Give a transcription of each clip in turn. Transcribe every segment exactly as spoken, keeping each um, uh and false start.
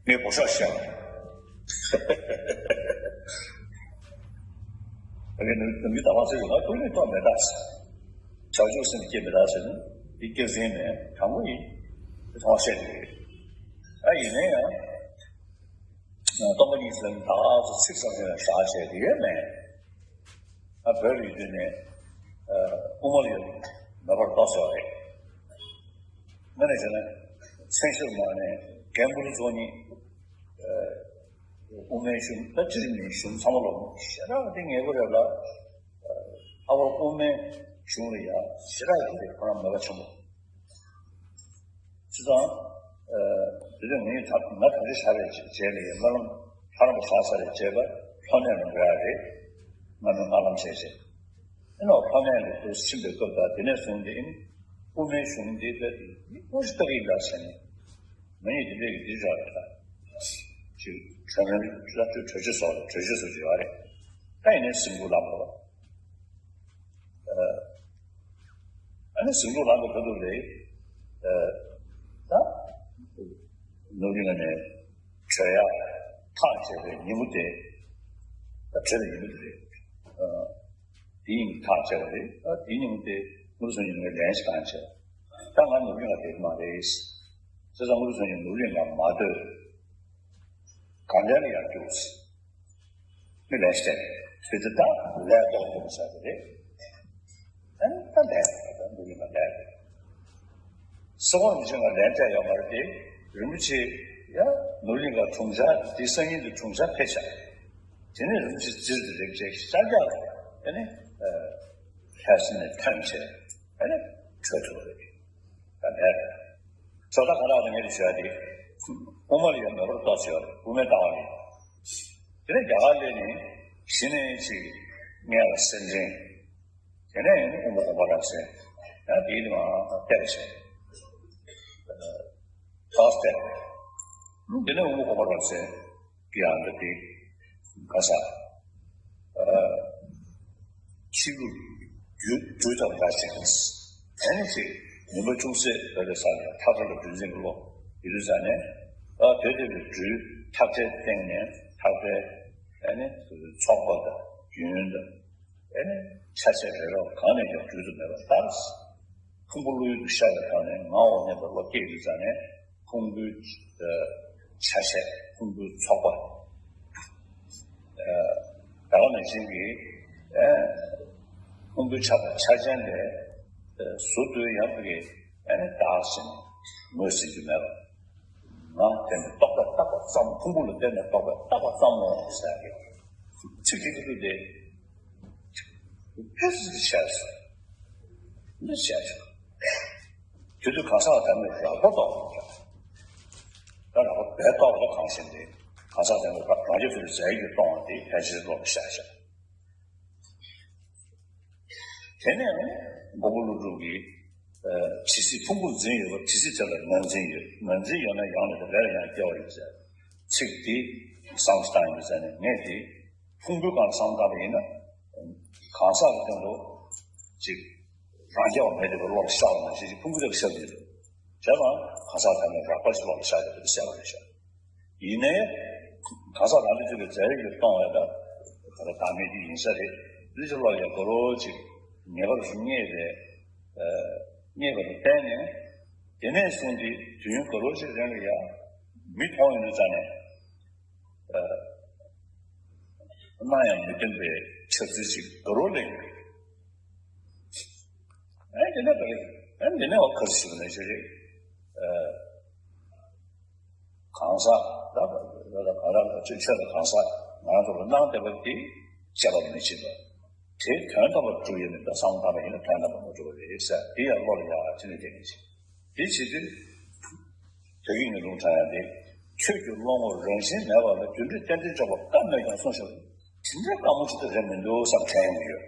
ངས་སྒོ་ཤོག་བཤད། ཨ་ནི་ནུ་ནུ་མི་ད་བ་ཟེར་ཡོད་ན་ཐུགས་ནི་ཐོག་མེད་ད་ཟེར། བྱང་ཆུབ་སེམས་སྐྱེ་མི་ད་ཟེར་ནི་འདི་སྐྱེ་ཟིན་ནས་དྲང་པོ་ཡིན། དེ་ཐོག་བཤད་ཀྱི་རེད། ཨ་ཡིན་ན་ཡང་། སྟོང་པ་ཉིད་ཟེར་ནི་ད་ཚོ་ཚིག་ཙམ་ཞིག་ལ་བཞག་བྱས་དེ་ཡོད་མེད། ཨ་བོད་ཡུལ་དུ་ནས་དབུ་མ་ལ་ཡང་མེད་པར་རྟོགས་ཟེར་བ་རེད། ང་ནས་བྱས་ན་མཚན་ཞབས་མ་ནས་རྒན་བུ་རུ་ཚོ་གཉིས་དབུ་མའི་གཞུང་ད་ཅི་རིགས་ནས་གཞུང་ཚང་མ་ལོག་ཞེ་དྲག་དེ་ངེས་པོ་རེད་ལ། ཨ་བར་དབུ་མའི་གཞུང་ལ་ཡང་ཞེ་དྲག་གི་དེ་ཁོ་རང་མོས་པ་ཆེན་པོ། བྱས་ཙང་། དེ་དུས་ངས་ད་ང་ད་ལྟ་བཞག་པའི་རྗེས་ལ་ཡང་སྨོན་ལམ་ལྷ་རམས་པ་བཞག་ཚར་བའི་རྗེས་ལ་ལྷོ་གནས་ལ་འགྲོ་ཡ་རེད། སྔ་མོའི་སྨོན་ལམ་བྱས་རྗེས། ཨེ་ནོ་ལྷོ་གནས་ལ་དུ་ཕྱིན་པའི་སྐབས་དང་དེ་ནས་བཟུང་སྟེ་ཨིན། དབུ་མའི་གཞུང་འདི་ལྟ་དུས་མི་ཀུན་ཞིག་ལྟ་གི་ཡིན་ད་ཟེར་ནས། མ་ཡིན་དེ་འདྲས་ཀྱི་འདི་རག་ད། ཅིག་བྱོན་རིམ་བླ་སྤྲུལ་གྲོལ་བྱེད་སོགས་ལ་གྲོལ་བྱེད་སོགས་ཡོད་རེད། ད་ཡིན་ནའི་ཟིང་འཁྲུག་ལངས་པ། ཨ་ནི་ཟིང་འཁྲུག་ལངས་པའི་ཁ་ཐུག་ལས། ད་ནུབ་གླིང་ནས་བྲོས་ཡ་ཐག་བཅད་པའི་ཉིན་མོ་དེ། ད་བྲོས་པའི་ཉིན་མོ་དེ་རེད། དེའི་ཉིན་ཐག་བཅད་པ་རེད། ད་དེའི་ཉིན་མོ་དེ་ངུ་སོང་ཉིན་ངས་ལན་ཞིག་བཏང་བྱས། ད་ང་ནུབ་གླིང་ལ་བསྡད་ཀྱི་མ་རེད། བྱས་ཙང་ངུ་སོང་ཉིན་ནུབ་གླིང་ལ་མ་སྡོད། དགའ་ལྡན་ལ་ཡར་རྒྱུགས། མི་ལས་བཤད། དེ་ཚོ་ད་ལས་ལྡོག་ཐུབ་པ་བྱ་རྒྱུ་རེད། ཨ་ནི་ད་ལས་ད་འདུག་ཡིན་པ་ལས་རེད། སོ་སོ་མི་ཆེན་ལ་ལན་སྤྲད་ཡོད་མ་རེད་དེ། རིན་པོ་ཆེ་ཡ་ནུབ་གླིང་ལ་དྲུང་འཚར་དེ་སང་ཉིན་དུ་དྲུང་འཚར་ཕེབས་ཤག་དེ་ནས་རིན་པོ་ཆེ་རྩིར་དུ་རེག་བྱས་ཤ་རྒྱག་ལ་ཨ་ནི་ལྷ་ས་ནས་ཐོན་བྱས་ཨ་ནི་བྲོས་ཐུབ་པ་རེད། ད་ལས་རེད། ཚོགས་ད་ག་རག་ད་ངས་དེ་ཞུ་ཡ་དེ། དབུ་མ་ལ་ཡང་མེད་པར་རྟོགས་བྱས་པ་རེད། དབུ་མའི་ལྟ་བ་ལས། དེ་ནས་རྒྱ་གར་སླེབས་ནས་གཞི་ནས་ཅིག་སྔས་ལ་སེར་ཕྲེང་། དེ་ནས་ཡང་དབུ་མ་དགོངས་པ་རབ་གསལ། ཡང་དེའི་ནང་གཏེར་བྱས། ཐོག་གཏེར། དེ་ནས་དབུ་མ་དགོངས་པ་རབ་གསལ། ཀྱི་ཨ་འདྲ་དེ་ག་ས། ཨ་ཆིབས་རྒྱུད་དུས་དང་འདྲ་ཞིང་། ཨ་ནི་ཅིག་ཉི་མ་ཅུང་ཟད་བོད་ལ་ས་ནས་ཐག་ཁྲ་ལ་རྒྱུན་འཛིན་གྱི་བློ་ཡོད་དུས་ཙ་ནས། ཨ་བོད་དེ་ལ་རྒྱུད་ཐག་ཁྲའི་སྟེང་ནས་ཐག་ཁྲའི་ཨ་ནི་ཚོགས་པ་དང་རྒྱུན་དང་། ཨེ་ནས་ཆ་ཤས་རེ་རེ་བ་གང་ནས་ཀྱང་བརྗོད་དུ་མེད་པ་ལྟར། ཕུང་པོ་བློ་ཡུལ་དུ་ཤར་བའི་ཐོག་ནས་ངའོ་སྙམ་པའི་བློ་སྐྱེས་ཡོད་ཙང་ནས་ཕུང་པོའི་ཆ་ཤས་ཕུང་པོའི་ཚོགས་པ། ད་ག་ནང་བཞིན་གྱི་ཕུང་པོའི་ཆ་དང་ཆ་ཅན་ལས་གཟུགས་དུས་ཡང་དུ་གི་ཨེ་ནས་བདག་ཟིན་ངོས་ཟིན་རྒྱུ་མེད་པ། ང་དེ་ནི་རྟོག་པས་བཏགས་པ་ཙམ། ཕུང་པོ་ལ་བརྟེན་ནས་རྟོག་པས་བཏགས་པ་ཙམ་མོ་ཟེར་ཡག་གི་ཚིག་གཅིག་གིས་དེ་ཕལ་ཆེར་བྱས་སོ། འདི་བྱས་ཆོག་དེ་དུས་གང་ཟག་དང་ནི་རགས་པ་རྟོགས་པ་ཀྱང་། ད་རགས་པ་རྦད་རྟོགས་པ་གང་ཞིག་འདི་གང་ཟག་དང་ནི་རང་རྒྱུད་དུ་རྫས་ཀྱིས་སྟོང་བ་དེ་ཕལ་ཆེར་ལོག་བཤད་ཆོག་དེ་ནས་མགོན་པོ་ཀླུ་སྒྲུབ་ཀྱིས་ཇི་སྲིད་ཕུང་པོ་འཛིན་ཡོད་པ་དེ་སྲིད་དེ་ལ་ངར་འཛིན་ཡོད། ངར་འཛིན་ཡོད་ན་ཡང་ནས་ཡང་དུ་སྐྱེ་བ་ཡོད་ཟེར། ཚིག་འདི་བསམ་བློ་བཏང་ཡོད་ཟེར་ནས་ངས་དེ་ཕུང་པོའི་སྒང་བསམ་བཏང་བ་ཡིན་ན། གང་ཟག་གི་སྟེང་དུ་ཅིག་རང་རྐྱ་བ་མེད་པའི་བློ་ལ་ཤར་བ་ནང་བཞིན་ཅིག་ཕུང་པོའི་སྟེང་ཤར་གྱི་རེད། བྱས་ཙང་གང་ཟག་དང་ནི་རགས་པ་ཞིག་བློ་ལ་ཤར་གྱི་རེད་ཟེར་བ་རེད་ཤག་ཡིན་ནའི། གང་ཟག་རང་རྒྱུད་ཀྱི་རྫས་ཡོད་ཀྱིས་སྟོང་བ་དང་། ད་ལྟ་བདག་མེད་དེ་ཡིན་ས་རེད། འདི་ཚོ་ལ་ཡང་དགའ་རོགས་ཅིག་ངེས་པར་དུ་རྙེད་པའི། རྙེད་པ་དང་བརྟེན་ནས། དེ་ནས་བཟུང་སྟེ་དུས་ཡུན་དགའ་རོགས་ཅིག་རིང་ལ་ཡང་མི་མཐོང་ཡོང་དུས་ཙ་ནས། སྣང་ཡང་མི་སྟོན་པའི་འཆར་ཚུལ་ཅིག་དགའ་རོགས་ལེན། ཨེ་འདི་ནས་ག་རེ། ཨེ་འདི་ནས་འོ་ག་རེ་ཞིག་ནས་ཞིག་རེད། གང་ཟག་ད་ད་ད་ག་རང་གི་ཆོས་ཆོས་ལ་གང་ཟག་ང་རང་ཚོ་ལ་སྣང་བསྡད་པ་དེ་དཔྱད་པ་མི་བྱེད་པ། དེའི་དོན་དམ་པར་གྲུབ་ཡོད་མེད་ད་བསམ་བློ་བཏང་བ་ཡིན་ན་དོན་དམ་པར་མ་གྲུབ་པ་རེད་ཟེར། དེ་ཡང་བློ་ལ་ཡག་ཅི་ནས་བསྡད་མི་བྱེད། དེ་བྱེད་དུས། བོད་ཀྱི་ངེས་ལུང་དྲངས་ཡ་དེ། ཁྱོད་ཀྱི་བློ་ངོར་རང་བཞིན་མེད་པ་ལ་རྒྱུ་འབྲས་རྟེན་འབྲེལ་འཇོག་པ་སྐབས་མེད་ཀྱང་གསུངས་ཤོག་དེ་འདྲའི་དཀའ་མོ་ཞིག་ཏུ་རེད་མི་འདུག་བསམ་དྲན་ཡོང་གི་ཡོད།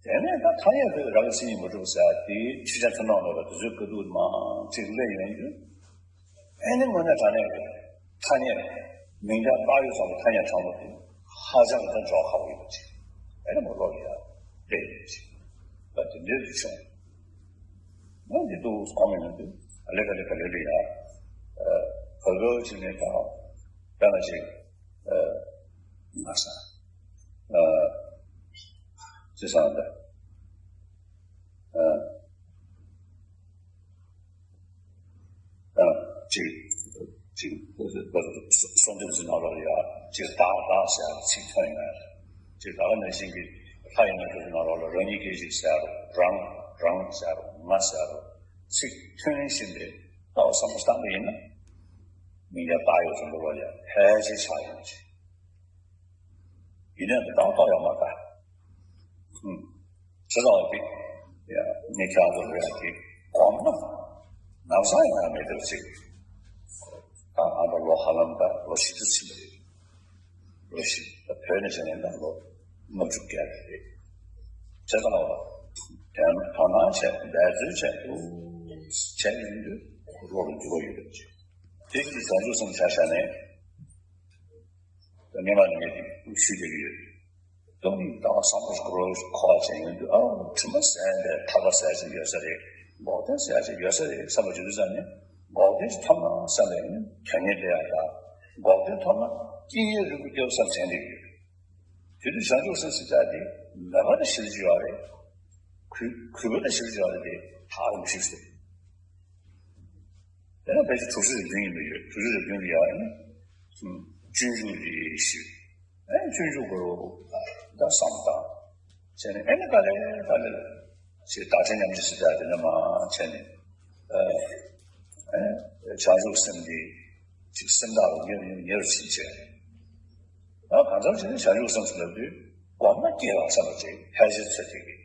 དེ་ནས་ད་ཐ་སྙད་དེ་རང་གི་སེམས་ཉིད་མ་གྲུབ་ཟེར་དེའི་ཆོས་ཅན་ཐུན་མོང་མེད་པ་དེ་ཚོའི་དཀའ་སྡུག་མང་ཅིག་སླེབས་ཡོང་དུས། ཨེ་ནི་དངོས་གནས་དྲང་གནས་ཀྱི་ཐ་སྙད་མིང་རྟགས་བཏགས་ཡོད་ཙམ་གྱི་ཐ་སྙད་དྲང་པོ་དེ་ཧ་ཅང་གི་ད་འཇོག་ཁག་པོ་ཡོད་པ་ཅིག་ཨེ་ནི་མ་ལོག་ཡ་སླེབས་ཡོད་ཅིག་ད་དེ་འདྲའི་རིགས་བྱུང་། ང་འདི་འདུག་གོང་མེད་ན་འདུག་ཨ་ལེ་ག་ལེ་ག་ལེ་ལེ་ཡ། བོད་བོད་ཅིག་ནས་ད་དཔེར་ན་ཅིག་ཨ་ང་ས་ཨ་ཅི་ས་འདི་ཨ་ཨ་ཅིག་ཅིག་གསོལ་འདེབས་ཀྱི་ནང་ལོགས་ལ་ཡ་ཅིག་བདག་བདག་ཟེར་ཡ་ཚིག་ཐོན་ཡོང་ཡ། ཅིག་ད་ག་ནང་བཞིན་གྱི་ལྷ་ཡི་རྣལ་འབྱོར་གྱི་ནང་ལོགས་ལ་རང་ཉིད་སྐད་ཅིག་ཟེར་རོ། རང་རང་ཟེར་རོ། ང་ཟེར་རོ། ཚིག་ཐོན་བཞིན་པའི་ལྟ་བ་བསམ་བློ་བཏང་པ་ཡིན་ན། མིང་རྒྱ་བཏགས་ཡོད་ཙམ་པ་ལ་ཡང་ཕལ་ཆེར་ཆགས་ཡོང་ཅིག་ཡིན་ནའང་བཏགས་བཏགས་ཡོད་མ་རེད། ཧུམ། ཇི་ལྟ་བ་དེ། ཡ། ངས་ཁྱེད་རང་ཚོར་རེ་ཡ་དེ་གོམས་ན། ནམ་སང་ཡང་ཡང་མེད་དེ་ཅིག་ད་ཨ་ཕ་ལོ་ཧ་ལམ་ད་ལོ་བཞི་བཅུ་ཕྱིན་པ་རེད། ལོ་བཞི་ད་བོད་ནས་བྱས་ནས་ད་ལོ་ལྔ་བཅུ་བརྒལ་བ་རེད། ཇི་ལྟ་བ། དོ་སྣང་བྱས་འབད་རྩོལ་བྱས་འདུག་བྱས་ཡོང་དུས་བློ་ལ་འགྱུར་བ་ཡོད་པ་ཅིག་དེ་བཞིན་དུ་བྱང་ཆུབ་སེམས་ཆ་བཞག་ནས། ད་སྔོན་མ་ནས་ངས་དེ་ཞུས་བསྡད་ཀྱི་ཡོད། སྟོང་ཉིད་ལྟ་བ་བཟང་པོ་ཞིག་འཁོར་བ་ཅན་ཡོང་དུས་ཨ་དྲི་མ་ཟད་པའི་ཐར་པ་ཟེར་ཅིག་ཡོད་ས་རེད། འགོག་བདེན་ཟེར་ཅིག་ཡོད་ས་རེད་བསམ་པ་བྱུང་དུས་ཙམ་ནས་འགོག་བདེན་ཞིག་ཐོབ་ན་བསམ་པའི་དོན་གཉེར་སླེབས་ཡག་དང་། འགོག་བདེན་ཐོབ་ན་སྐྱིད་གཡོན་རིང་པོ་སྐྱེལ་བསམ་བྱས་བསྡད་ཀྱི་ཡོད། དེ་དུས་བྱང་ཆུབ་སེམས་ཟེར་ཡག་དེ་མེད་པ་ནས་ཞི་བ་ཅིག་ཡོད་རེད། གུས་གུས་པ་ནས་ཞི་བ་ཅིག་ཡོད་རེད་དེ་ཐག་རིང་པོ་ཞིག་རེད། དེ་ནས་ཕལ་ཆེར་དྲུག་ཅུ་རེ་བདུན་ཡིན་པ་ཡོད། དྲུག་ཅུ་རེ་བདུན་ལ་ཡང་ནི་སྤྱོད་འཇུག་རེ་ཞུས། ཨེ་སྤྱོད་འཇུག་གོ་ད་བསམ་བཏང་། བྱས་ནས་ཨེ་ནི་ག་ལེ་ག་ལེ་ཞེས་བདག་འཛིན་ཉམས་ཆག་ཞེས་བྱ་དེ་ནས་མ་བྱས་ནས་ཨེ་ཨེ་བྱང་ཆུབ་སེམས་འདི་ཅིག་སེམས་ཐག་ལ་ཉེ་རུ་ཉེ་རུ་ཕྱིན་བྱས། ད་གང་ལྟར་བྱས་ནས་བྱང་ཆུབ་སེམས་སུ་ལབ་དུས་གོམས་ན་སྐྱེ་བ་བསམ་པ་ཅིག་ཕལ་ཆེར་ཚོད་ཐིག་གི